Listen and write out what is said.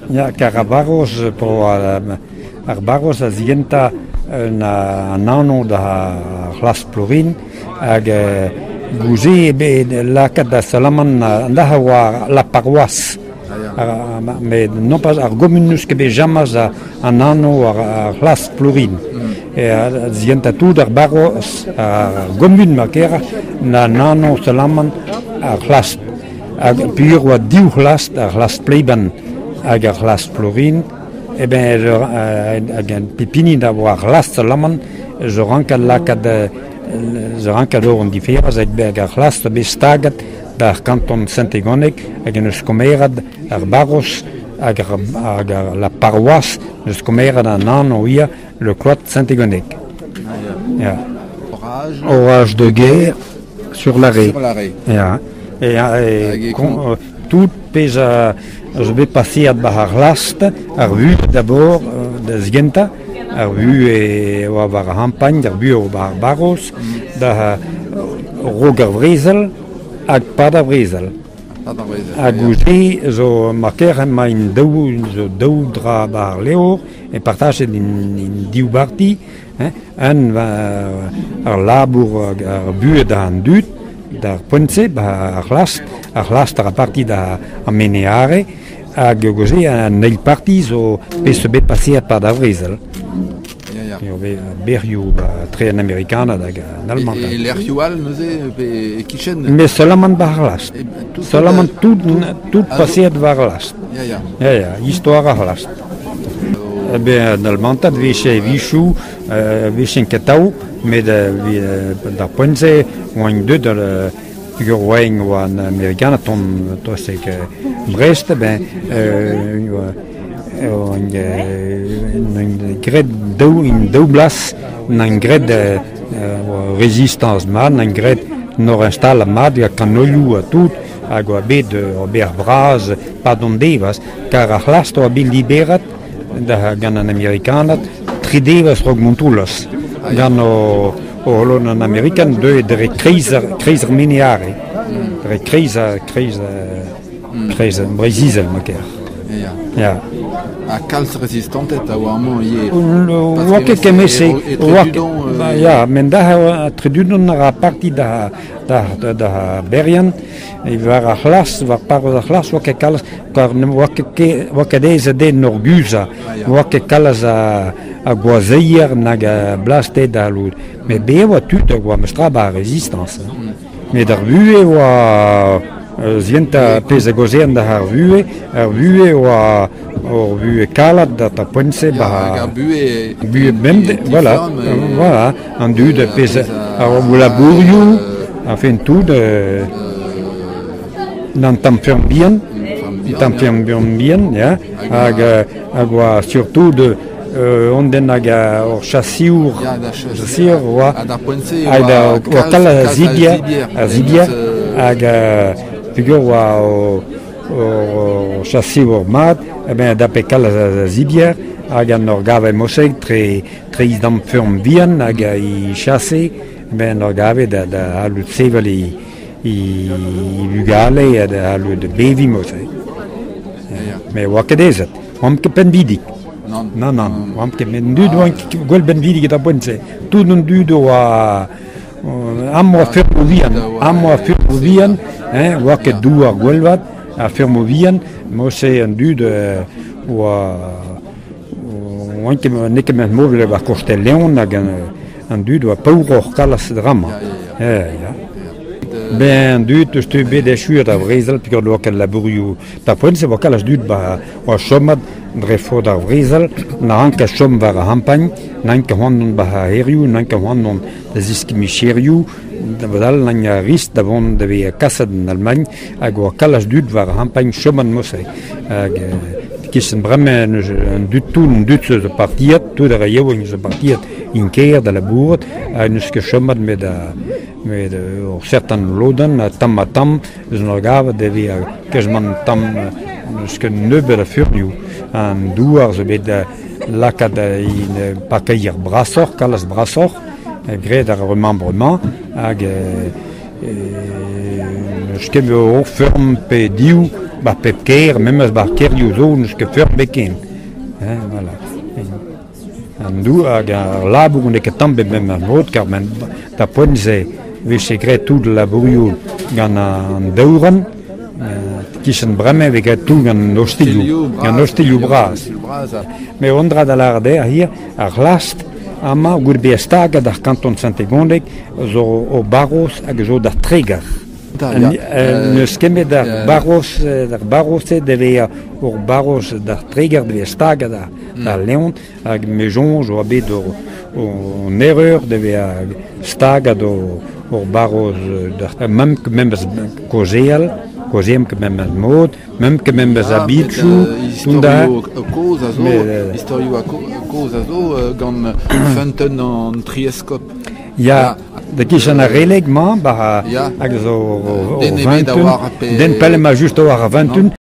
Ya, kar ar barroz, po ar barroz a zigentañ an anv da c'hlas Plourin hag gouze eo bet lakaet da Salaman an dac'h a oa la paroisse. Met non pas ar gomun n'eus ket bet james an anv ar c'hlas Plourin. A zigentañ tout ar barroz, ar gomun ma ker, an anv Salaman ar c'hlas. Hag peogwir oa div c'hlas, ar c'hlas Pleiben hag ar c'hlas Plourin, eh ben hag pep hini da oa ar c'hlas Salaman zo rankat lakaat zo rankat ober an diferañs hag ar c'hlas zo bet staget d'ar kanton Saint-Egoneg hag en deus komeret ar barroz hag hag la paroisse deus komeret an anv ivez Le Cloître Saint-Egoneg. Ya. Orage. Orage de guerre sur l'arrêt. Sur l'arrêt. Ya. Et, tout pezh a zo bet paseet war ar last, ar vu d'abord da zigentañ, ar vu e oa war ar c'hampagn, ar vu oa war ar barroz, da raok ar brezel hag pad ar brezel. Pad ar brezel. Ha goude zo marker emaint daou zo daou dra war ar levr e partajet in div barti, hein, un war ar labour hag ar buhez d'an dud, d'ar poent-se, ba ar c'hlas, ar c'hlas a ra parti da an Mene-Are, hag goude an eil parti zo pezh zo bet paseet pad ar brezel. Ya, ya. Eo bet bec'hioù tre an Amerikaned hag an Almanted. E lec'hioù all neuze pe e-kichen? Mais seulement war ar last. Tout, Seulement tout, tout Ah, paseet war ar last. Ya, ya. Ya, ya, istor ar last. Eh ben, an Almanted 'vije 'vichoù, 'vijent ket atav, met d'ar poent-se oant deuet peogwir oa oa an Amerikaned tont etrezek Brest, ben oant graet daou en daou blas, 'nant graet rezistañs mat, 'nant graet nor installañ mat gant kanolioù ha tout, hag oa bet ur bec'h bras 'pad an devezh, kar ar c'hlas oa bet liberet gant an Amerikaned tri devezh 'raok Montroulez gant o c'holonenn amerikan deuet dre kreiz ar kreiz ar Mene-Are, dre kreiz kreiz kreiz Breizh-Izel ma ker. Ya. Ya. Ha kalz rezistanted a oa amañ ivez. Oa ket kement-se. Oa ya, met da Tredudon a ra parti da da da Berrien war ar c'hlas, war parroz ar c'hlas oa ket kalz, kar ne oa ket oa ket aes den orguzañ, oa ket kalz a a gwazeier nag a blasted da lod. Met bez e oa tud hag oa memestra 'ba ar Rezistañs. Met ar vuhez oa zientañ pezh a gaozean da ar vuhez, ar vuhez oa ur vuhez kalet da da poent-se 'ba ar buhez buhez bemdez, voilà, voilà, an dud pezh ar labourioù, enfin tout an tamm feurm bihan, tamm feurm bihan, ya, hag hag oa surtout on den hag ur chaseour, chaseour oa, hag oa kalz a zibier, a zibier, hag peogwir oa ur chaseour mat, eh ben dape kalz a zibier, hag an ur gave moseg tre tre damm feurm bihan hag i chase, ben ur gave da da c'hallout sevel e e vugale ha da c'hallout beviñ mod-se. Met oa ket aezet, oamp ket pinvidik. Nann. Nann, nann, oamp ket met an dud oant ket gwell pinvidik d'ar poent-se. Tout an dud oa amañ feurmoù vihan, amañ feurmoù vihan, hein, oa ket douar gwellvat, ar feurmoù vihan, mod-se an dud oa oant ket n'eo ket memes mod war kostez Leon hag an dud oa paouroc'h kalz dra-mañ. Ya, ya. Ben an dud eus tu bet echuet ar brezel peogwir n'oa ket labourioù d'ar poent-se oa kalz dud 'ba oa chomet dre faot ar brezel, na rank ket chom war ar c'hampagn, na rank ket c'hoant dont 'ba ar c'hêrioù, na rank ket c'hoant dont da zeskiñ micherioù, da padal n'agn ar risk da vont da vezañ kaset en Almagn hag oa kalz dud war ar c'hampagn chomet mod-se. Hag e-kichen bremañ n'eus an dud tout an dud zo partiet, tout ar re yaouank zo partiet en kêr da labourat ha n'eus ket chomet met met ur certain lodenn tamm-ha-tamm eus an gavet e vez kejmant tamm n'eus ket nebeut a furmioù. An douar zo bet lakaet en parkeier brasoc'h, kalz brasoc'h, graet ar remembrement hag N'eus ket ur feurm pe div 'ba pep kêr, memes 'ba kêrioù zo n'eus ket feurm ebet ken. Hein, voilà. An dour hag ar labour n'eo ket tamm bet memes mod kar da poent-se e veze graet tout labourioù gant an daouarn. Kichen bremañ e vez graet tout gant an ostilhoù, gant ostilhoù bras. Met un dra da lâret dezhañ hiziv, ar c'hlast amañ goude bezañ staget ar kanton Saint-Egondeg zo o barroz hag zo da Treger. N'eus ket met ar barroz, ar barroz-se da vezañ ur barroz d'ar Treger da vezañ staget da Leon hag me soñj oa bet un erreur da vezañ staget ur barroz d'ar memes kaozeal, kaozeemp ket memes mod, meump ket memes abidjoù, Istorioù kozh a zo, istorioù kozh a zo gant feunteun an Tri Eskob. Ya, da kichen ar releg-mañ, ba, hag zo o Den ebet a vintun. oar pe... Den pell emañ just war ar vintun.